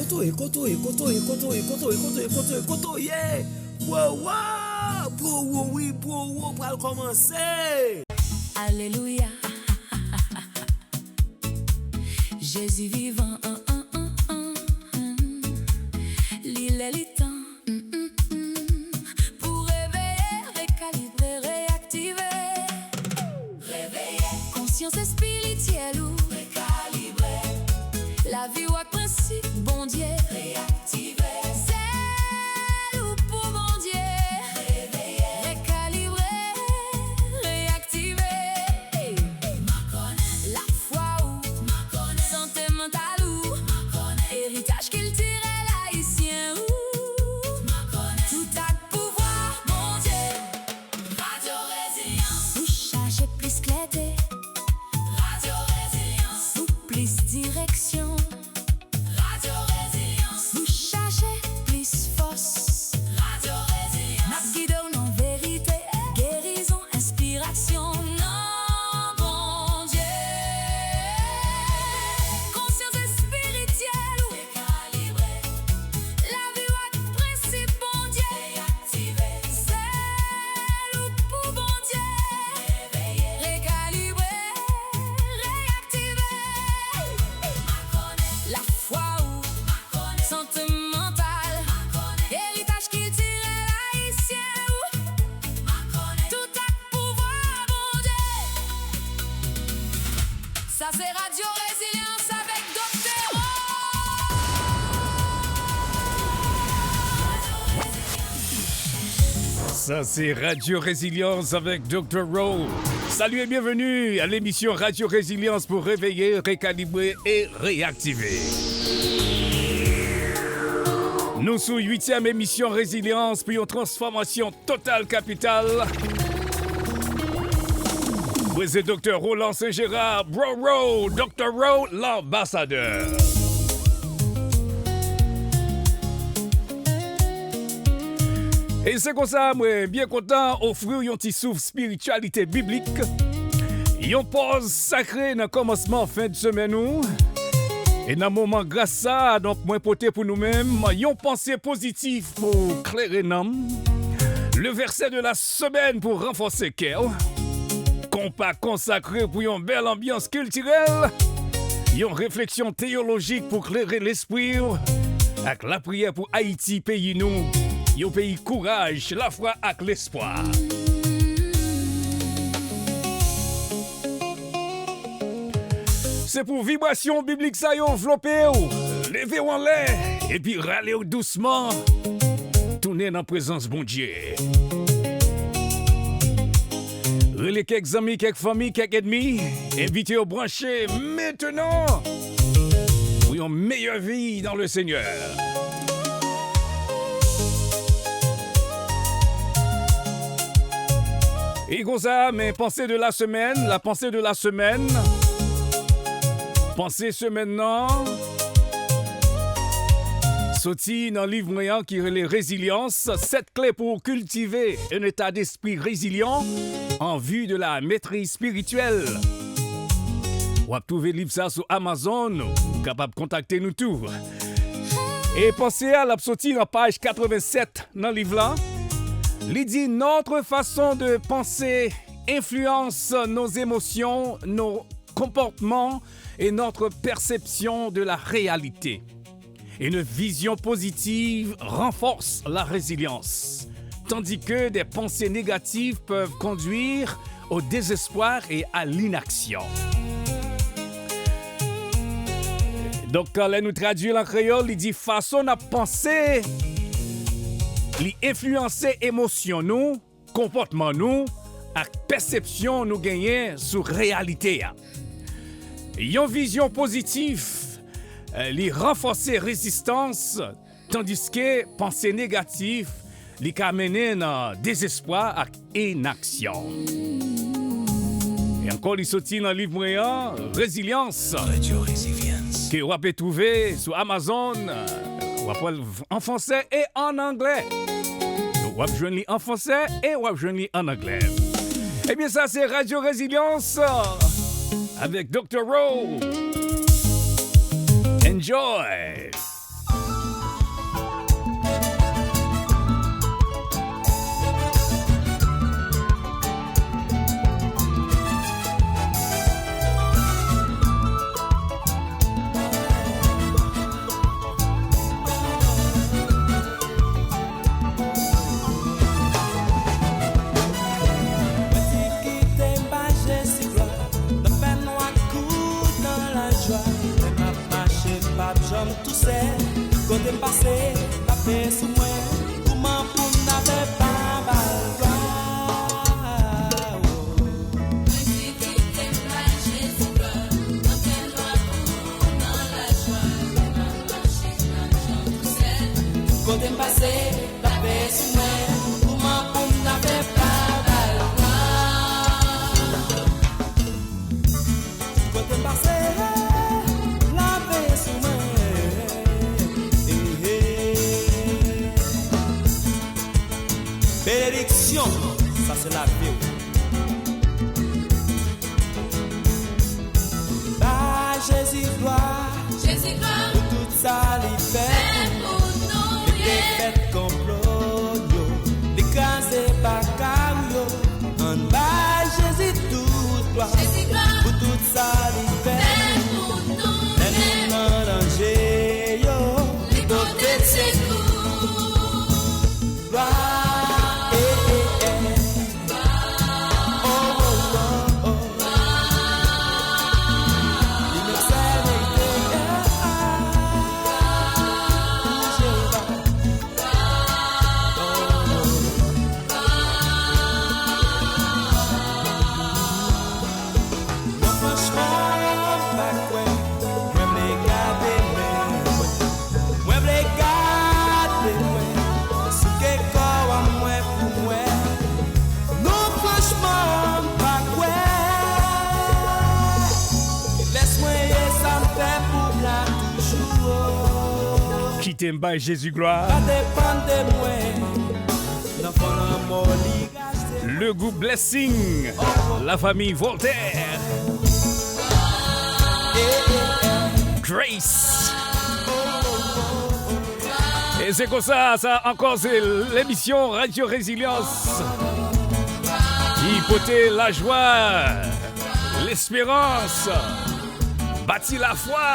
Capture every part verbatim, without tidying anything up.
Kote w ye, kote w ye, kote w ye, kote w ye, kote w ye, kote w ye, kote w ye, kote w ye? Bro, wo! Bro, wo, wi, bro, wo pral kòmanse! Alelouya. Jezi vivan, an, an, an, an, an. Li lè, li tan, mm, mm, mm. Pou reveye, rekalibre, reyaktive. Reveye konsyans espirityèl ou. Rekalibre. Lavi w ak prensip Bondye. Reyaktive. Zèl ou pou Bondye. Reveye. Rekalibre. Reyaktive. Lafwa ou. Sante mantal ou. Eritaj kiltirèl ayisyen ou. Tout ak pouvwa Bondye. Radyo Rezilyans. Pou chache plis klète. Radyo Rezilyans. Pou plis direksyon. Radyo Rezilyans. Pou chache plis fòs. Radyo Rezilyans. N ap gide w nan verite, gerizon, enspirasyon nan Bondye. Konsyans espirityèl ou. Rekalibre. Lavi w ak prensip Bondye. Reyaktive. Zèl ou pou Bondye. Reveye. Rekalibre. Reyaktive. Lafwa ou. Sante mantal. Eritaj kiltirèl ayisyen ou. Tout ak pouvwa Bondye. Sa se Radyo Rezilyans avèk Doktè Ro. Sa se Radyo Rezilyans avèk Doktè Ro. Salut et bienvenue à l'émission Radio Résilience pour réveiller, récalibrer et réactiver. Nou sou uityèm emisyon Rezilyans pou yon transfòmasyon total kapital. Mwen se Doktè Roland Saint Gérard, Bro Ro, Doktè Ro, lanbasadè. E se konsa mwen byen kontan ofri w yon ti souf espirityalite biblik, yon pòz sakre nan kòmansman fen de semèn ou. E nan moman gras sa a, donk, mwen pote pou nou menm yon panse pozitif pou klere nanm, le verset de la semaine pou ranfòse kè w, konpa konsakre pou yon bèl anbyans kiltirèl, yon refleksyon teyolojik pou klere lespri w, ak lapriyè pou Ayiti, peyi nou, yon peyi kouraj, lafwa ak lespwa. Se pou vibrasyon biblik sa yo vlope w, leve w anlè, epi rale w dousman. Tounen nan prezans Bondye. Rele kèk zanmi, kèk fanmi, kèk ènmi, envite yo branche mentenan pou yon meyè vi dans le Seigneur. E konsa, men panse de la semaine, la pensée de la semaine. Panse semèn nan soti nan liv mwen an ki rele Rezilyans, sèt kle pou kiltive un état d'esprit résilient en vue de la maîtrise spirituelle. W ap twouve liv sa sou Amazon, ou kapab kontakte nou tou. E panse a, l ap soti nan paj katrevennsèt nan liv la. Li di, notre façon de penser influence nos émotions, nos comportements et notre perception de la réalité. Une vision positive renforce la résilience, tandis que des pensées négatives peuvent conduire au désespoir et à l'inaction. Donk, lè nou tradui l an kreyòl, li di fason n ap panse, li enfliyanse emosyon nou, konpòtman nou ak pèsepsyon nou genyen sou reyalite a. Yon vizyon pozitif, eh, li ranfòse rezistans, tandiske panse negatif, li ka mennen nan dezespwa ak inaksyon. E ankò, li soti nan liv mwen an, Rezilyans, ke w ap twouve sou Amazon, w ap wè l an fransè e an anglè. W ap jwenn li an fransè e w ap jwenn li an anglè. Ebyen, sa se Radyo Rezilyans avèk Doktè Ro. Enjoy! Kote m pase, frape sou mwen. Kouman pou m ta fè pa ba l glwa? Mwen di kite m bay Jezi glwa. Anpil lwa pou nan lajwa. Lè m ap mache nan jan tousèl. Kote m pase, frape sou mwen. Kouman pou m ta fè pa ba l glwa? Kote m pase, lave sou mwen. Eh, eh. Benediksyon, sa se lavi w. Ba Jezi glwa. Jezi glwa. Pou tout sa li fè pou nou. Li defèt konplo yo. Li kraze baka yo. Ann bay Jezi tout glwa. Jezi glwa. Pou tout sa li fè pou nou. Lè nou nan danje yo. Li pote sekou. Glwa, eh, eh, eh. Oh, oh, oh, oh. Li menm sèl merite, eh, ah, pou Jewova. Oh, oh. Non, franchman, m pa kwè. Mwen vle gade men mwen. Mwen vle gade mwen. Souke kò an mwen pou mwen. Non, franchman, m pa kwè. Lès mwen ye sa m fè pou m la toujou. Kite m bay Jezi glwa. Pa depann de mwen. Nan fon lanmò li. Le groupe Blessing, la famille Voltaire, Grace. E se konsa, sa ankò, se lemisyon Radyo Rezilyans ki pote lajwa, lesperans, bati lafwa.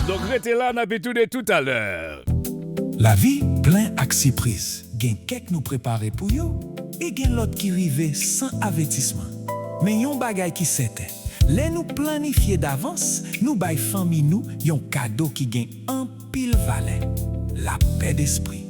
Donk, rete la, n ap retounen toutalè. Lavi plen ak sipriz. Gen kèk nou prepare pou yo, e gen lòt ki rive san avètisman. Men yon bagay ki sèten, lè nou planifye davans, nou bay fanmi nou yon kado ki gen anpil valè, lapè despri.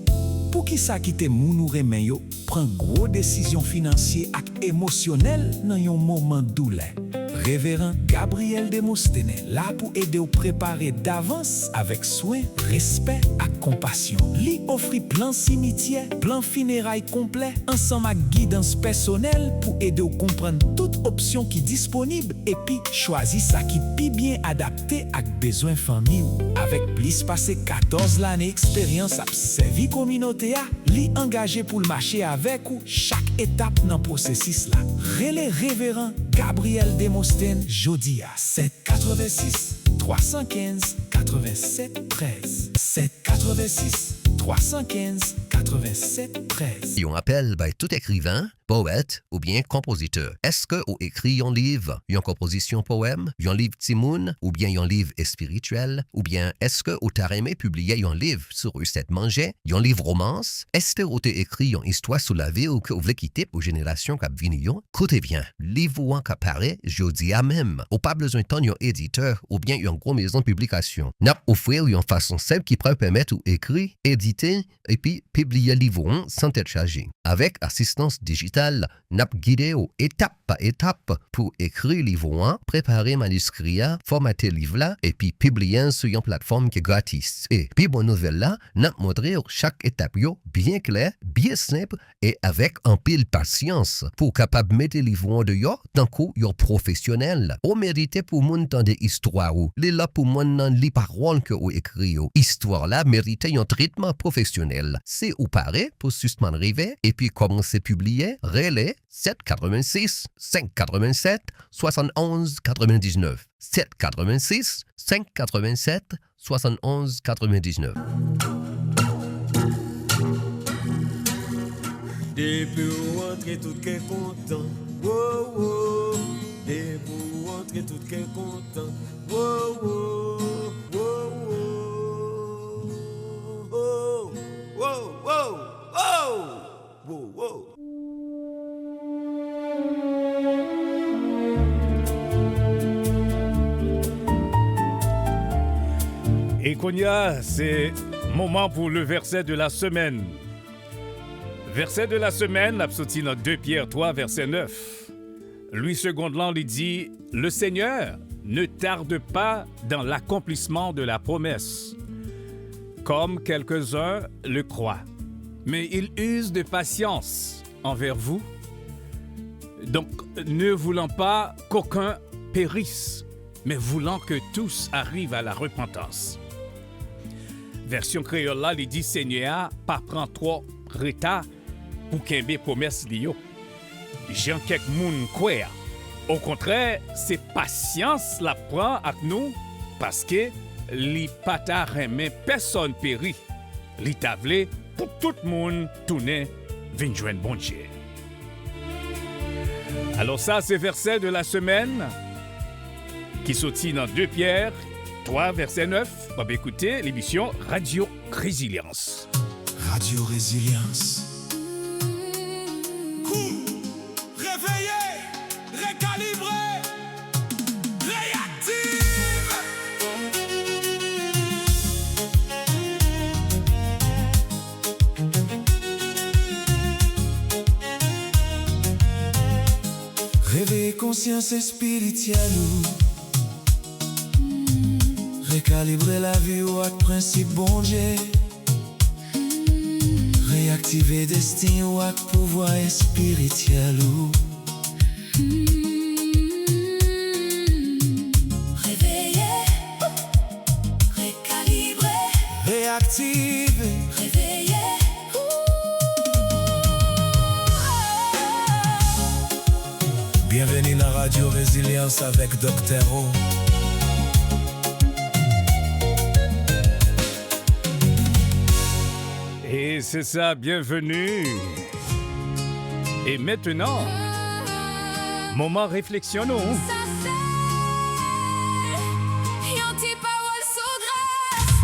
Poukisa kite moun ou renmen yo pran gwo desizyon finansye ak emosyonèl nan yon moman doulè? Reveran Gabriel Demosthenes la pou ede w prepare davans avèk swen, respè ak konpasyon. Li ofri plan simityè, plan fineray konplè, ansanm ak gidans pèsonèl pou ede w konprann tout opsyon ki disponib epi chwazi sa ki pi byen adapte ak bezwen fanmi w. Avèk plis pase katòz lane eksperyans ap sèvi kominote a, li angaje pou l mache avèk ou chak etap nan pwosesis la. Rele Reveran Gabriel Demosthenes jodi a, sèt katrevensis, twa san kenz, katrevennsèt trèz, sèt katrevensis, twa san kenz, katrevennsèt trèz. Yon apèl bay tout ekriven, powèt oubyen konpozitè. Èske ou ekri yon liv, yon konpozisyon powèm, yon liv timoun oubyen yon liv espirityèl? Oubyen èske ou ta renmen pibliye yon liv sou resèt manje, yon liv womans? Èske ou te ekri yon istwa sou lavi w ke w vle kite pou jenerasyon k ap vini yo? Koute byen, liv ou an ka parèt jodi a menm. Ou pa bezwen tann yon editè oubyen yon gwo mezon piblikasyon. N ap ofri w yon fason senp ki pral pèmèt ou ekri, edite, epi pibliye liv ou an san tèt chaje. Avèk asistans dijital, n ap gide w etap pa etap pou ekri liv ou an, prepare maniskri a, fòmate liv la, epi pibliye l sou yon platfòm ki gratis. E pi bon nouvèl la, n ap montre w chak etap yo byen klè, byen senp, e avèk anpil pasyans pou w kapab mete liv ou an deyò tankou yon pwofesyonèl. Ou merite pou moun tande istwa ou. Li la pou moun nan li pawòl ke ou ekri yo. Istwa la merite yon tretman pwofesyonèl. Si ou pare, pwosesis la rive, epi kòmanse pibliye, rele sèt katrevensis, senk katrevennsèt, swasannonz katrevendiznèf. Sèt katrevensis, senk katrevennsèt, swasannonz katrevendiznèf. Depi w antre tout kè kontan. Wo, wo. Depi w antre tout kè kontan. Wo, wo. Wo, wo. Wo, wo. Wo, wo. Wo, wo. E Kounye a, se moman pou le verset de la semaine. Verset de la semaine ap soti nan de Pyè twa, vèsè nèf. Louis Segond lan, li di, Le Seigneur ne tarde pas dans l'accomplissement de la promesse, comme quelques-uns le croient, mais il use de patience envers vous. Donc, ne voulant pas qu'aucun périsse, mais voulant que tous arrivent à la repentance. Vèsyon kreyòl la, li di, Senyè a pa pran twòp reta pou kenbe pwomès li yo, jan kèk moun kwè a. Okontrè, se pasyans l ap pran ak nou, paske li pa ta renmen pèsonn peri. Li ta vle pou tout moun tounen vin jwenn Bondye. Alò, sa se verset de la semaine ki soti nan de Pyè twa, vèsè nèf. W ap ekoute lemisyon Radyo Rezilyans. Radyo Rezilyans. Kou, reveye, rekalibre, reyaktive. Reveye konsyans espirityèl ou. Rekalibre lavi w ak prensip Bondye. Reyaktive desten w ak pouvwa espirityèl ou. Reveye, rekalibre, reyaktive, reveye. Byenveni nan Radyo Rezilyans avèk Doktè O. E se sa, byenveni. E mentnan, moman refleksyon nou. Sa se yon ti pawòl sou gras.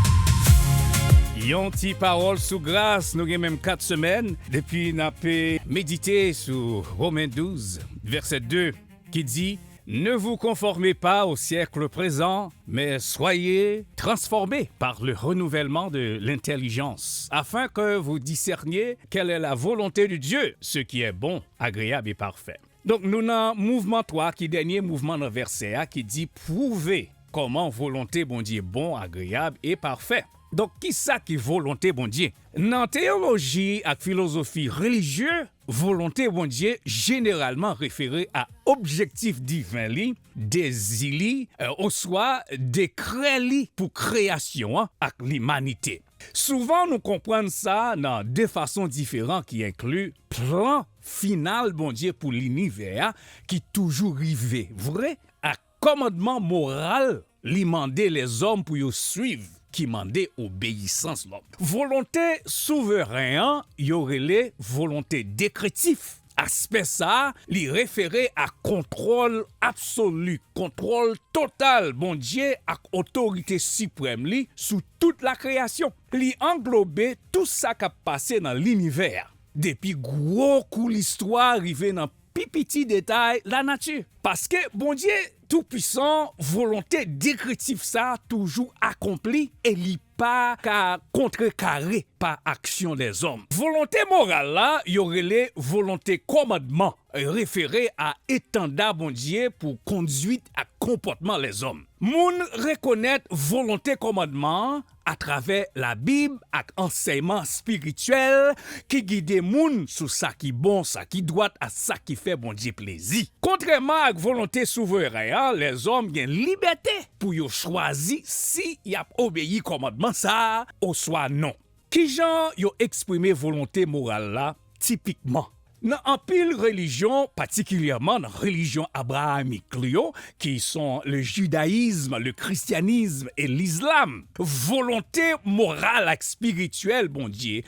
Yon ti pawòl sou gras. Nou gen menm kat semèn depi n ap medite sou Women douz, vèsè de, ki di, Ne vous conformez pas au siècle présent, mais soyez transformés par le renouvellement de l'intelligence, afin que vous discerniez quelle est la volonté de Dieu, ce qui est bon, agréable et parfait. Donk, nou nan mouvman twa, ki dènye mouvman nan vèsè a, ki di, Pwouve kòman volonte Bondye bon, agreyab e pafè. Donk, kisa ki volonte Bondye? Nan teyoloji ak filozofi relijye, volonte Bondye jeneralman refere a objektif diven li, dezi li, e, oswa dekrè li pou kreyasyon an ak limanite. Souvan, nou konprann sa nan de fason diferan, ki enkli plan final Bondye pou linivè a, ki toujou rive vre, ak kòmandman moral li mande lèzòm pou yo suiv, ki mande obeyisans lòm. Volonte souveren an, yo rele volonte dekretif. Aspè sa a, li refere a kontwòl absoli, kontwòl total Bondye ak otorite siprèm li sou tout lakreyasyon. Li anglobe tou sa k ap pase nan linivè a, depi gwo kou listwa rive nan pi piti detay lanati. Paske Bondye Toupwisan, volonte dekretif sa a toujou akonpli e li pa ka kontrekare pa aksyon lèzòm. Volonte moral la, yo rele volonte kòmandman, refere a estanda Bondye pou konduit ak konpòtman lèzòm. Moun rekonèt volonte kòmandman an atravè Labib ak ansèyman espirityèl ki gide moun sou sa ki bon, sa ki dwat, ak sa ki fè Bondye plezi. Kontrèman ak volonte souveren an, lèzòm gen libète pou yo chwazi si y ap obeyi kòmandman sa a oswa non. Ki jan yo eksprime volonte moral la tipikman? Nan anpil relijyon, patikilyèman nan relijyon abrahamik yo, ki son le judaïsme, le christianisme et l'islam, volonte moral ak espirityèl Bondye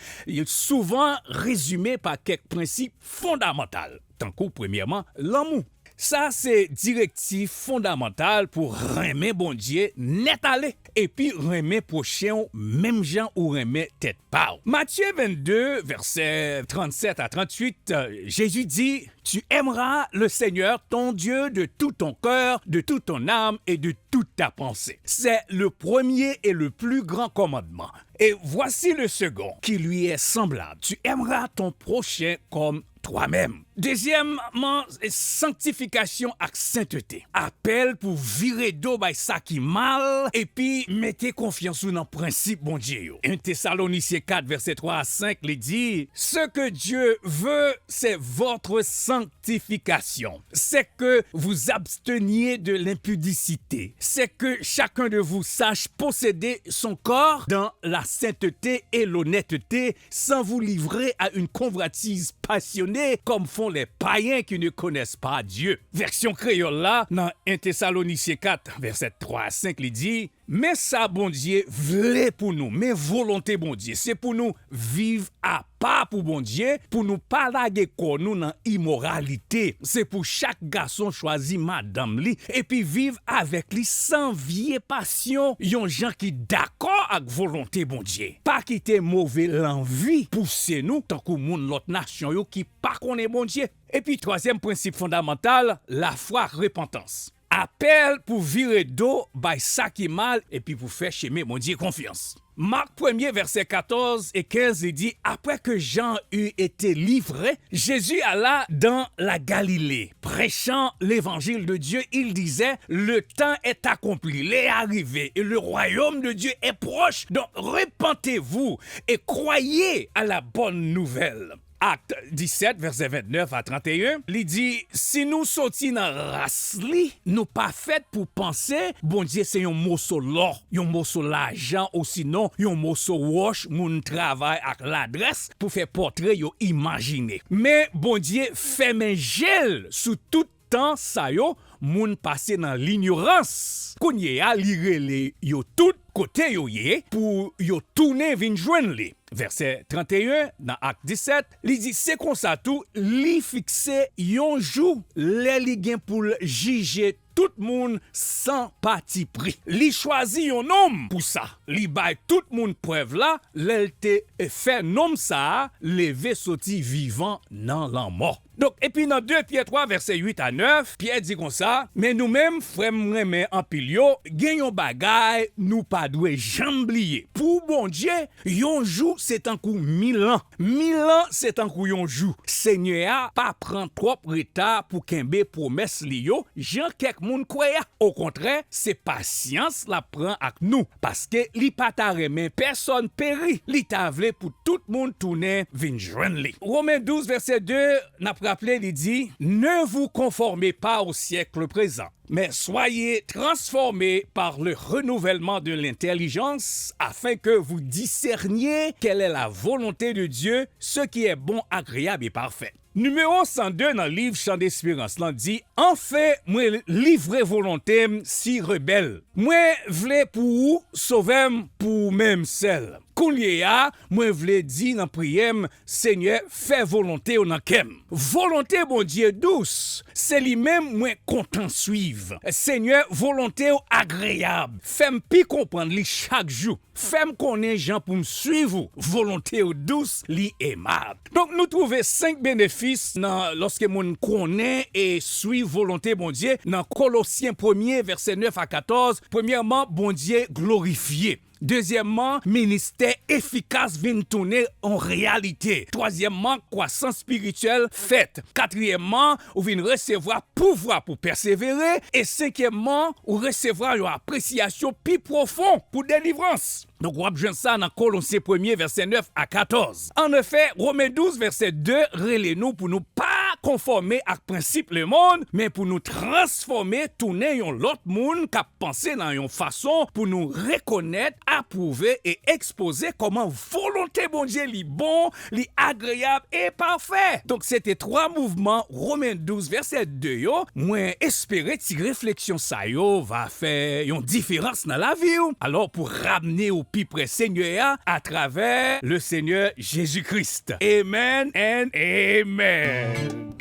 souvan rezime pa kèk prensip fondamantal, tankou, premyèman, lanmou. Sa se direktiv fondamantal pou renmen Bondye nèt ale epi renmen pwochen w menm jan ou renmen tèt pa w. Matye vennde, vèsè trannsèt a trantuit, Jezi di, Tu aimeras le Seigneur ton Dieu de tout ton cœur, de toute ton âme et de toute ta pensée. C'est le premier et le plus grand commandement. Et voici le second qui lui est semblable. Tu aimeras ton prochain comme toi-même. Dezyèmman, sanktifikasyon ak sentete. Apèl pou vire do bay sa ki mal epi mete konfyans ou nan prensip Bondye yo. En Tesalonisyen kat, vèsè twa a senk, li di, Ce que Dieu veut, c'est votre sanctification. C'est que vous absteniez de l'impudicité. C'est que chacun de vous sache posséder son corps dans la sainteté et l'honnêteté, sans vous livrer à une convoitise passionnée comme font les païens qui ne connaissent pas Dieu. Vèsyon kreyòl la, nan en Tesalonisyen kat, vèsè twa a senk, li di, Men sa Bondye vle pou nou, men volonte Bondye, se pou nou viv apa pou Bondye, pou nou pa lage kò nou nan imoralite. Se pou chak gason chwazi madanm li, epi viv avèk li san vye pasyon, yon jan ki dakò ak volonte Bondye. Pa kite move lanvi pouse nou tankou moun lòt nasyon yo ki pa konnen Bondye. Epi twazyèm prensip fondamantal, lafwa, repantans. Apèl pou vire do bay sa ki mal epi pou fè chemen Bondye konfyans. Mak premye, vèsè katòz e kenz, li di, Après que Jean eut été livré, Jésus alla dans la Galilée, prêchant l'évangile de Dieu. Il disait, Le temps est accompli, l'heure est arrivée, et le royaume de Dieu est proche. Donc repentez-vous et croyez à la bonne nouvelle. Akt disèt, vèsè vennèf a tranteyen, li di, Si nou soti nan ras li, nou pa fèt pou panse Bondye se yon moso lò, yon moso lajan, osinon yon moso wòch moun travay ak ladrès pou fè pòtre yo imajine. Men Bondye fèmen je l sou tout tan sa yo, moun pase nan linyorans. Kounye a, li rele yo tout kote yo ye pou yo tounen vin jwenn li. Vèsè tranteyen nan Akt disèt, li di, Se konsa tou, li fikse yon jou lè li gen pou l jije tout moun san patipri. Li chwazi yon nonm pou sa. Li bay tout moun prèv la lè l te fè nonm sa a leve soti vivan nan lanmò. Donk, epi nan de Pyè twa, vèsè uit a nèf, Pyè di konsa, Men nou menm, frè m renmen anpil yo, gen yon bagay nou pa dwe janm bliye. Pou Bondye, yon jou se tankou mil an. Mil an se tankou yon jou. Senyè a pa pran twòp reta pou kenbe pwomès li yo, jan kèk moun kwè a. Okontrè, se pasyans l ap pran ak nou, paske li pa ta renmen pèsòn peri. Li ta vle pou tout moun tounen vin jwenn li. Women douz, vèsè de, n ap raple, li di, Ne vous conformez pas au siècle présent, mais soyez transformés par le renouvellement de l'intelligence, afin que vous discerniez quelle est la volonté de Dieu, ce qui est bon, agréable et parfait. Nimewo san de nan liv Chan Desperans lan di, Anfen, mwen livre volonte m si rebèl. Mwen vle pou ou, Sovè m, pou ou menm sèl. Kounye a, mwen vle di nan priyè m, Senyè, fè volonte w nan kè m. Volonte Bondye dous, se li menm mwen kontan suiv. Senyè, volonte w agreyab. Fè m pi konprann li chak jou. Fè m konnen jan pou m suiv ou. Volonte w dous, li emab. Donk, nou twouve senk benefis nan lòske moun konnen e suiv volonte Bondye nan Kolosyen premye, vèsè nèf a katòz. Premyèman, Bondye glorifye. Dezyèmman, ministè efikas vin tounen yon reyalite. Twazyèmman, kwasans espirityèl fèt. Katriyèmman, ou vin resevwa pouvwa pou pèsevere. E senkyèmman, ou resevwa yon apresyasyon pi pwofon pou delivrans. Donk, w ap jwenn sa nan Kolosyen premye, vèsè nèf a katòz. Annefè, Women douz, vèsè de, rele nou pou nou pa konfòme ak prensip lemonn, men pou nou transfòme, tounen yon lòt moun k ap panse nan yon fason pou nou rekonèt, apwouve e ekspoze kòman volonte Bondye li bon, li agreyab e pafè. Donk, se te twa mouvman Women douz, vèsè de yo. Mwen espere ti refleksyon sa yo va fè yon diferans nan lavi w. Alò, pou ramne w pi pre Senyè a, atravè le Senyè Jezi Kris. Amen and amen.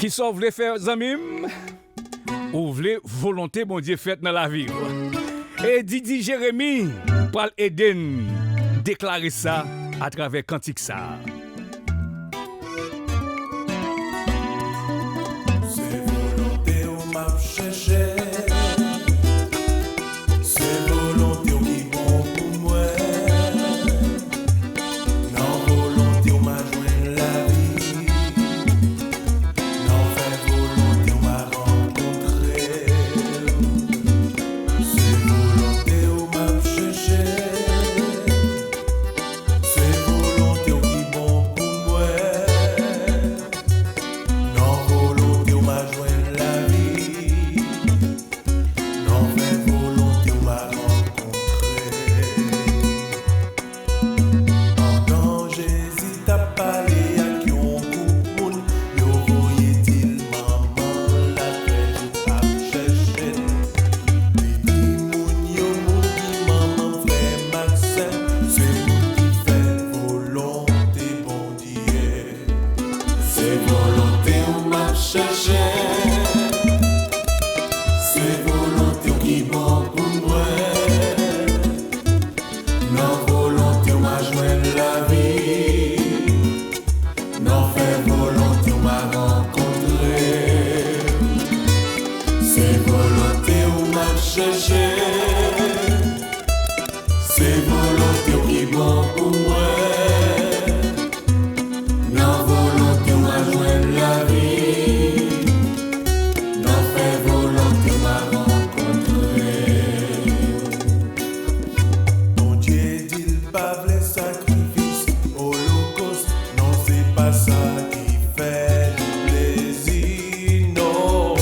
Kisa w vle fè, zanmi m? Ou vle volonte Bondye fèt nan lavi w. E Didi Jeremi pral ede n deklare sa atravè kantik sa a. Se volonte w m ap chèche. Se volonte w ki bon pou mwen. Nan volonte w m a jwenn lavi. Nan fè volonte w m a rankontre. Se volonte w m ap chèche. Se volonte w ki bon pou mwen. Nan volonte w m a jwenn lavi. Nan fè volonte w m a rankontre. Pandan Jezi t ap pale ak yon gwoup moun, yo voye di l manman l avè l ap chèche l. Li di moun yo, moun ki manman m, frè m ak sè m, se moun ki fè volonte Bondye. Se volonte w m ap chèche. Se volonte w ki bon pou mwen. Nan volonte w m a jwenn lavi. Nan fè volonte w m a rankontre. Se volonte w m ap chèche. Se volonte w ki bon pou mwen. Nan volonte w m a jwenn lavi. Nan fè volonte w m a rankontre. Bondye di l pa vle sakrifis, olokòs, non, se pa sa ki fè li plezi, non.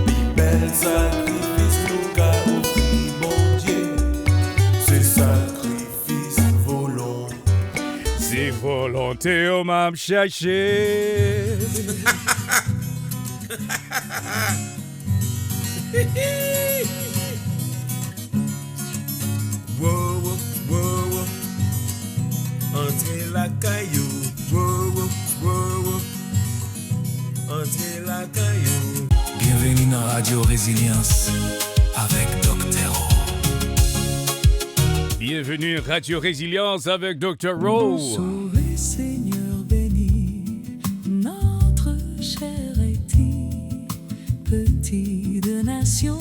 Pi bèl sakrifis nou ka ofri Bondye, se sakrifis volonte. Se volonte w m ap chèche. Wo, wo, wo, wo. Antre lakay ou. Wo, wo, wo, wo. Antre lakay ou. Byenveni nan Radyo Rezilyans avèk Doktè O. Bienvenue Radio Résilience avec Doktè O. Nous sauver, Seigneur, bénis notre cher Haïti, petit de nation,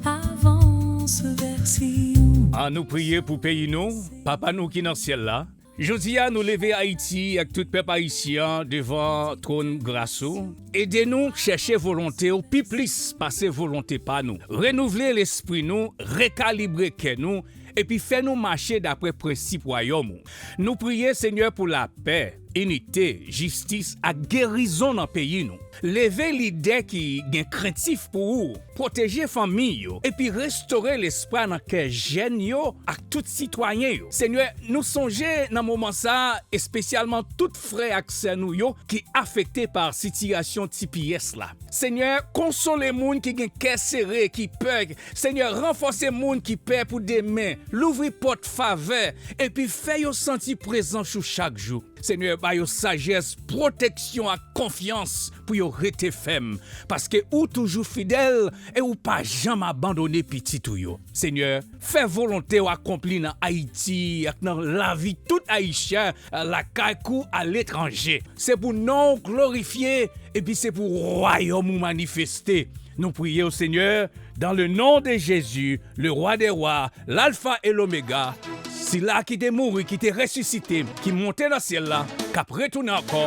avance vers Sion. An nou priye pou peyi nou, Papa nou ki nan syèl la. Jodi a, nou leve Ayiti ak tout pèp ayisyen an devan twòn gras ou. Ede nou chèche volonte w pi plis pase volonte pa nou. Renouvle lespri nou, rekalibre kè nou, epi fè nou mache dapre prensip wayòm ou. Nou priye, Senyè, pou lapè, inite, jistis ak gerizon nan peyi nou. Leve lidè ki gen krentif pou ou, pwoteje fanmi yo, epi restore lespwa nan kè jèn yo ak tout sitwayen yo. Senyè, nou sonje nan moman sa a, espesyalman tout frè ak sè nou yo ki afekte pa sitiyasyon T P S la. Senyè, konsole moun ki gen kè sere, ki pè. Senyè, ranfòse moun ki pè pou demen. Louvri pòt favè, epi fè yo santi prezans ou chak jou. Senyè, ba yo sajès, pwoteksyon ak konfyans pou yo rete fèm, paske ou toujou fidèl e ou pa janm abandone pitit ou yo. Senyè, fè volonte w akonpli nan Ayiti ak nan lavi tout Ayisyen, lakay kou aletranje. Se pou non w glorifye, epi se pou wayòm ou manifeste. Nou priye w, Senyè, dans le nom de Jésus, le Roi des Rois, l'Alpha et l'Oméga, sila ki te mouri, ki te resisite, ki monte nan syèl la, k ap retounen ankò.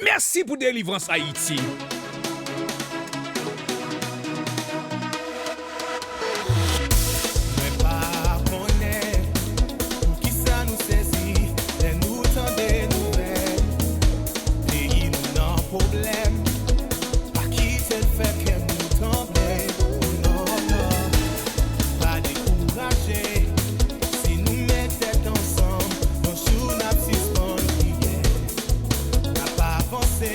Mèsi pou delivrans Ayiti. Mwen pa konnen poukisa nou sezi lè nou tande nouvèl peyi nou nan pwoblèm. Pa kite l fè kè nou tranble. Oh non, non. Pa dekouraje. Si nou met tèt ansanm, yon jou n ap sispann kriye. N ap avanse.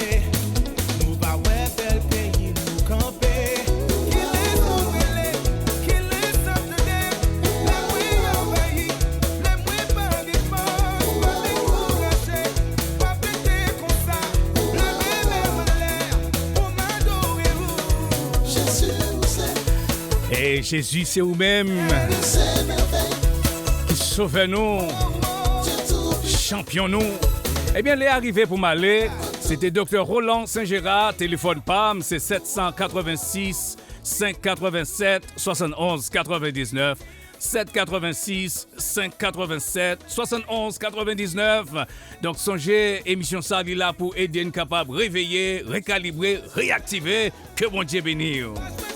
Nou va wè Jezi, se ou menm ki sovè nou, chanpyon nou. Ebyen, lè a rive pou m ale. Se te Doktè Roland Saint Gerard. Telefòn pa m se sèt san katrevensis, senk katrevennsèt, swasannonz katrevendiznèf, sèt katrevensis, senk katrevennsèt, swasannonz katrevendiznèf. Donk, sonje, emisyon sa, li la pou ede n kapab reveye, rekalibre, reyaktive. Ke Bondye beni w.